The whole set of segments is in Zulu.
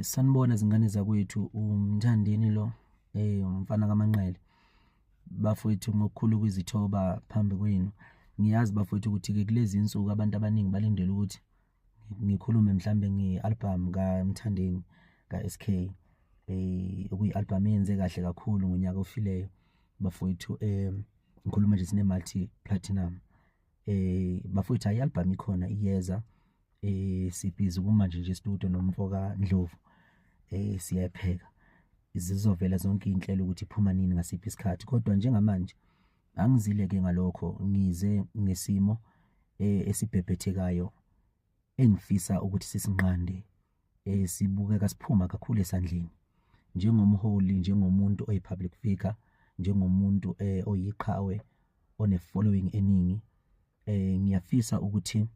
Sanibona zingane zakwethu, uMthandeni lo, umfana kaManqele. Bafowethu, ngokukhulu ukuzithoba phambi kwenu. Ngiyazi bafowethu ukuthi-ke kulezi insuku abantu abaningi balindele ukuthi ngikhulume mhlambe nge-album kaMthandeni ka-SK, okuyi-album eyenze kahle kakhulu ngonyaka ofileyo bafowethu. Ngikhuluma nje sine-multi platinum. Bafowethu, ayi, i-album ikhona, iyeza. Sibhizi kumanje nje studio nomfo kaNdlovu, siyapheka, zizovela zonke iy'nhlelo ukuthi iphuma nini, ngasiphi isikhathi. Kodwa njengamanje angizile-ke ngalokho, ngize ngesimo esibhebhethekayo engifisa ukuthi sisinqande, sibukeka siphuma kakhulu esandleni. Njengomholi, njengomuntu oyi-public figure, njengomuntu oyiqhawe one-following eningi, ngiyafisa ukuthi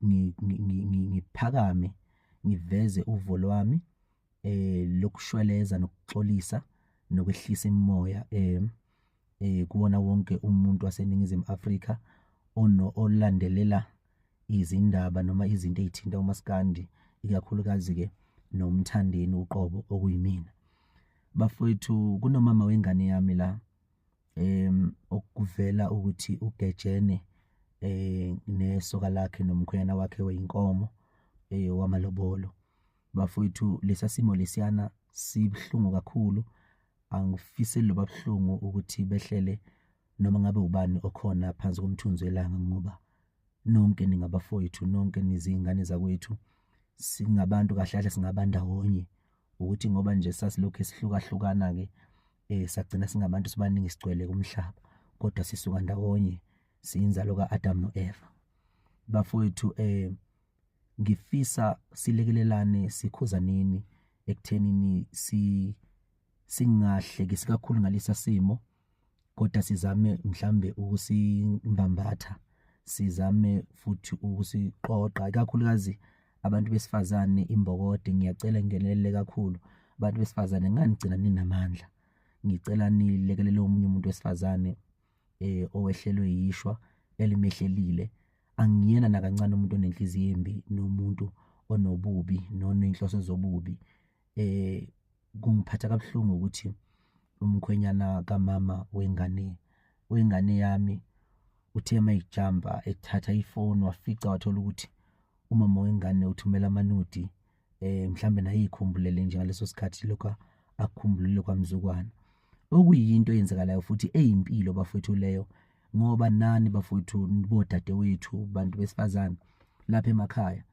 ngiphakame ngiveze uvo lwami lokushweleza nokuxolisa nokwehlisa imimoya kuwona wonke umuntu waseNingizimu Afrika ono olandelela izindaba noma izinto ey'thinta umaskandi, ikakhulukazi-ke noMthandeni uqobo okuyimina. Bafowethu, kunomama wengane yami la okuvela ukuthi ugejene nesoka lakhe nomkhwenyana wakhe weyinkomo wamalobolo. Bafowethu, lesa simo lesiyana sibuhlungu kakhulu, angifiseli loba buhlungu ukuthi behlele noma ngabe ubani okhona phansi komthunzi welanga, ngoba nonke ningabafowethu, nonke nizingane zakwethu, singabantu kahle kahle singabandawonye. Ukuthi ngoba nje sasilokhu sihlukahlukana-ke, sagcina singabantu sibaningi sigcwele kumhlaba, kodwa sisuka ndawonye, siyinzalo ka-Adam no-Eva. Bafowethu, ngifisa silekelelane, sikhuzaneni ekuthenini si singahlekisi kakhulu ngalesa simo, kodwa sizame mhlambe ukusimbambatha, sizame futhi ukusiqoqa, ikakhulukazi abantu besifazane imbokode. Ngiyacela ngingenelele kakhulu, abantu besifazane, nganigcina ninamandla. Ngicela nilekelele omunye umuntu wesifazane owehlelwe yishwa elimehlelile. Angiyena nakancane umuntu onenhliziyo embi nomuntu onobubi noney'nhloso zobubi. Kungiphatha kabuhlungu ukuthi umkhwenyana kamama wengane yami uthe mayijampa ethatha ifoni, wafica wathola ukuthi umama wengane uthumela ama-nude, mhlambe naye ikhumbulele nje ngaleso sikhathi lokho akukhumbulile kwamzukwana, okuyinto eyenzakalayo futhi eyimpilo bafowethu leyo. Ngoba nani bafowethu, bodadewethu, bantu besifazane lapha emakhaya,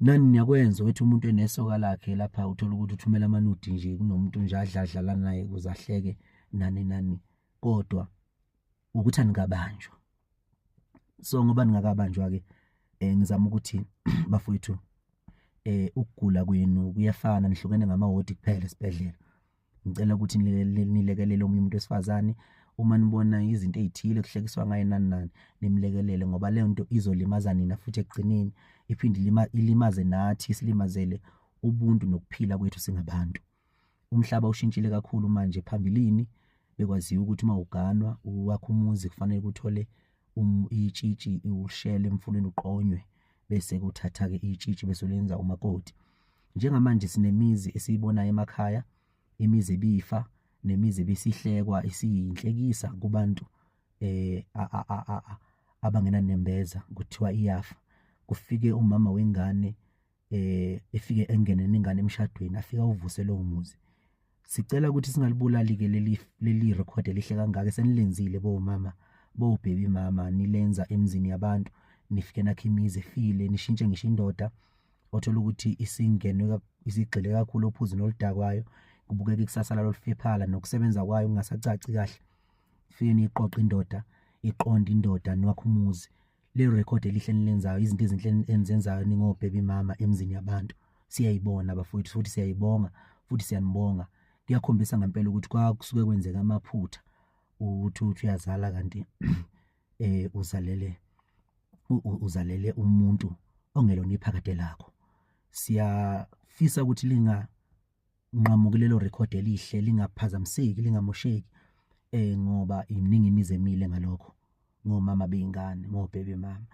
nani niyakwenza ukuthi umuntu enesoka lakhe lapha, uthola ukuthi uthumela ama-nude nje kunomuntu nje adladlala naye ukuze ahleke, nani nani, kodwa ukuthi anikabanjwa. So ngoba ningakabanjwa-ke, ngizama ukuthi bafowethu, ukugula kwenu kuyafana, nihlukene ngamawodi kuphela esibhedlela. Ngicela ukuthi nilekelele omunye umuntu wesifazane uma nibona izinto ey'thile kuhlekiswa ngaye, nani nani, nimlekelele, ngoba leyo nto izolimaza nina futhi ekugcineni iphinde ilimaze nathi, silimazele ubuntu nokuphila kwethu singabantu. Umhlaba ushintshile kakhulu manje. Phambilini bekwaziwa ukuthi uma uganwa wakha umuzi kufanele uthole itshitshi, ushele emfuleni, uqonywe, bese kuthatha-ke itshitshi bese ulenza umakoti. Njengamanje sinemizi esiyibonayo emakhaya, imizi ebifa nemizi ebisihlekwa isiyinhlekisa kubantu abangenanembeza, kuthiwa iyafa. Kufike umama wengane, efike engene nengane emshadweni, afika uvuse lowo muzi. Sicela ukuthi singalibulali-ke leli record elihle kangaka esenilenzile bomama, bo-baby mama, nilenza emzini yabantu, nifike nakhe imizi efile, nishintshe ngisho indoda othola ukuthi isingenwe, isigxile kakhulu ophuzweni oludakwayo, kubukeka ikusasa lalo lifiphala nokusebenza kwayo kungasacaci kahle. Fike niyiqoqe indoda, iqonde indoda, niwakhe umuzi. Lelo record elihle enilenzayo, izinto ezinhle enizenzayo ningo-baby mama emzini yabantu, siyayibona bafowethu, futhi siyayibonga, futhi siyanibonga. Kuyakhombisa ngempela ukuthi kwakusuke kwenzeka amaphutha, ukuthi uthi uyazala kanti uzalele umuntu ongelona iphakade lakho. Siyafisa ukuthi linganqamuki lelo record elihle, lingaphazamiseki, lingamosheki, ngoba iminingi imizi emile ngalokho, ngomama bey'ngane, ngo-baby mama.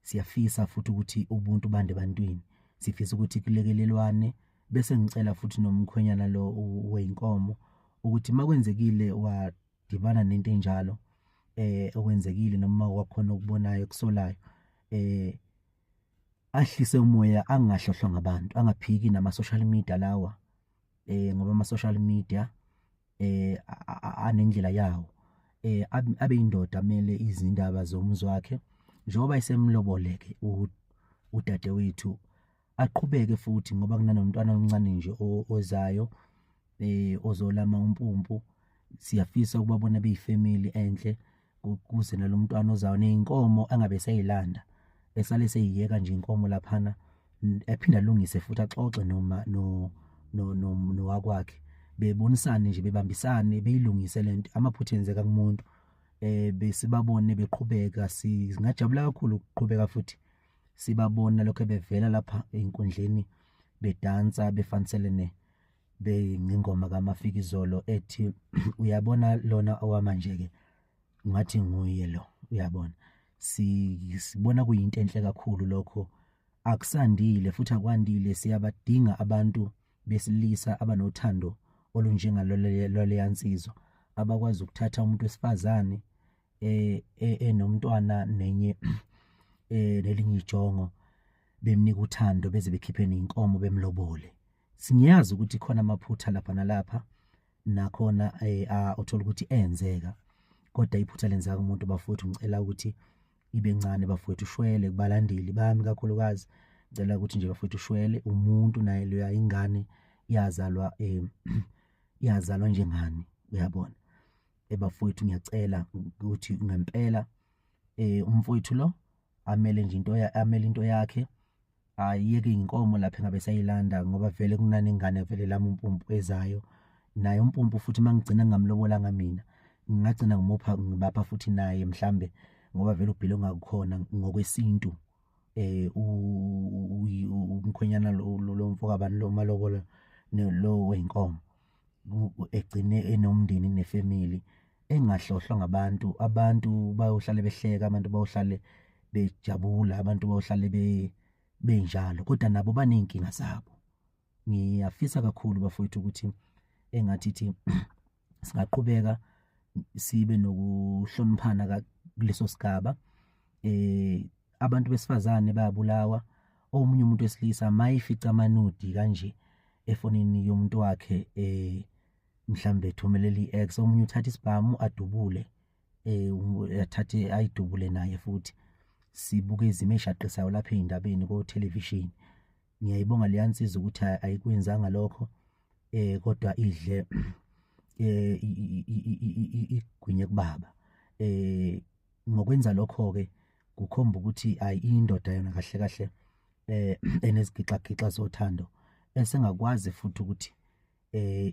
Siyafisa futhi ukuthi ubuntu bande ebantwini. Sifisa ukuthi kulekelelwane. Bese ngicela futhi nomkhwenyana lo weyinkomo ukuthi makwenzekile wadibana nento enjalo, okwenzekile noma kwakhona okubonayo kusolayo, ahlise umoya, angahlohlwa ngabantu, angaphiki nama social media lawa, ngoba ama social media anendlela yawo. Abe indoda, amele izindaba zomuzi wakhe njengoba esemloboleke udadewethu, aqhubeke futhi ngoba kunanomntwana omncane nje ozayo, ozolama umpumpu. Siyafisa ukubabona beyifamily enhle, kuze nalomntwana ozayo nezinkomo angabe seyilanda, esale seyiyeka nje inkomo laphana, ephinde alungise futhi, axoxe noma no no nowakwakhe, bebonisane nje, bebambisane, beyilungise lento. Amaphutha enzeka kumuntu. Besibabone beqhubeka, singajabula kakhulu ukuqhubeka futhi sibabona lokho bevela lapha einkundleni bedansa, befaniselene bengengoma kaMafikizolo ethi uyabona lona owamanje ke, ngathi nguye lo uyabona. Sibona kuyinto enhle kakhulu lokho. Akusandile futhi akwandile, siyabadinga abantu besilisa abanothando olunjengalolu nsizwa, abakwazi ukuthatha umuntu wesifazane enomntwana nenye nelinye ijongo, bemnika uthando, beze bekhiphe neyinkomo, bemlobole. Singiyazi ukuthi khona amaphutha lapha nalapha nakhona, uthola ukuthi enzeka, kodwa iphutha lenzeka kumuntu bafowethu. Ngicela ukuthi ibe ncane bafowethu, ushwele kubalandeli bami kakhulukazi. Ngicela ukuthi nje bafowethu ushwele umuntu naye loya, ingane iyazalwa, iyazalwa njengani, uyabona. Ebafowethu, ngiyacela ukuthi ngempela umfowethu lo amele nje into, amele into yakhe, ayiyeke inkomo lapha engabe sayilanda, ngoba vele kunanengane vele lami umpumpu ezayo naye umpumpu futhi. Mangigcina ngingamlobolanga mina, ngingagcina ngimupha, ngibapha futhi naye mhlambe, ngoba vele ubhilonga kukhona ngokwesintu. Umkhwenyana lo mfo kabani lo malobolo lo weyinkomo egcine enomndeni nefamily, engahlohlwa ngabantu. Abantu bayohlale behleka, abantu bayohlale bejabula, abantu bayohlale benjalo, kodwa nabo baney'nkinga zabo. Ngiyafisa kakhulu bafowethu ukuthi engathi thi singaqhubeka sibe nokuhloniphana kuleso sigaba. Abantu besifazane bayabulawa. Omunye umuntu wesilisa mayifica ama-nude kanje efonini yomuntu wakhe, mhlambe ethumelela i-ex, omunye uthatha isibhamu adubule, athathe ayidubule naye futhi. Sibuke izimo ey'shaqisayo lapha ey'ndabeni ko-television. Ngiyayibonga leya nsizwa ukuthi ayikwenzanga lokho, kodwa idle igwinye kubaba. Ngokwenza lokho-ke kukhomba ukuthi ayi, indoda yona kahle kahle enezigixa-gixa zothando, esengakwazi futhi ukuthi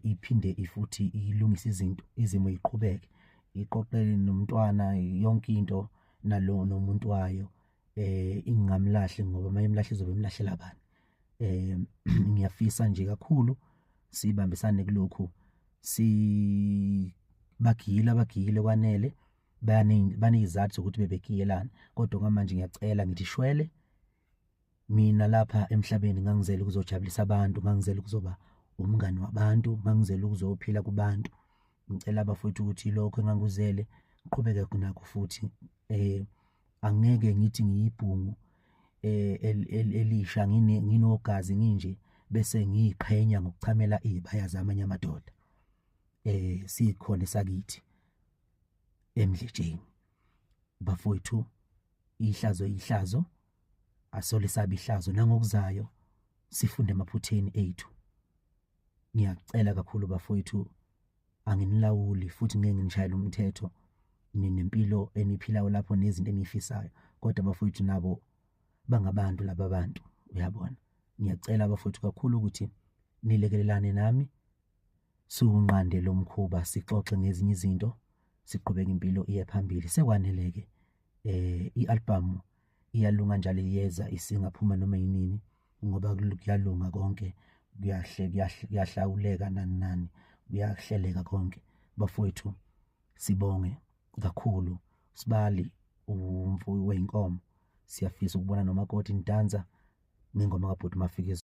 iphinde ifuthi ilungise izinto, izimo iqhubeke, iqoqele nomntwana yonke into nalo nomuntu wayo, ingamlahli, ngoba mayimlahla izobe imlahlela bani? Ngiyafisa nje kakhulu sibambisane kulokhu. Si bagila bagile kwanele, baney'zathu zokuthi bebegiyelana, kodwa kwamanje ngiyacela, ngithi shwele. Mina lapha emhlabeni ngangizele ukuzojabulisa abantu, ngangizele ukuzoba umngani wabantu, ngangizele ukuzophila kubantu. Ngicela bafowethu ukuthi lokho engangikuzele ngiqhubeke nakho futhi. Angeke ngithi ngiyibhungu elisha, nginogazi nginje, bese ngiyiqhenya ngokuchamela iy'baya zamanye amadoda. Sikhona esakithi emdletsheni bafowethu. Ihlazo ihlazo, asole sabe ihlazo nangokuzayo, sifunde emaphutheni ethu. Ngiyacela kakhulu bafowethu, anginilawuli futhi ngeke nginishayele umthetho, ninempilo eniphilayo lapho nezinto eniyifisayo, kodwa bafowethu nabo bangabantu laba bantu, uyabona. Ngiyacela bafowethu kakhulu ukuthi nilekelelane nami, siwunqande lo mkhuba, sixoxe ngezinye izinto, siqhubeke impilo iye phambili. Sekwaneleke. I-album iyalunga njalo, iyeza, isingaphuma noma yinini, ngoba kuyalunga konke, kuyahle kuyahlawuleka, nani nani, kuyahleleka konke bafowethu. Sibonge kakhulu sibali umfuyi weyinkomo, siyafisa ukubona nomakoti nidansa. Ngengoma kabhuti Mafika.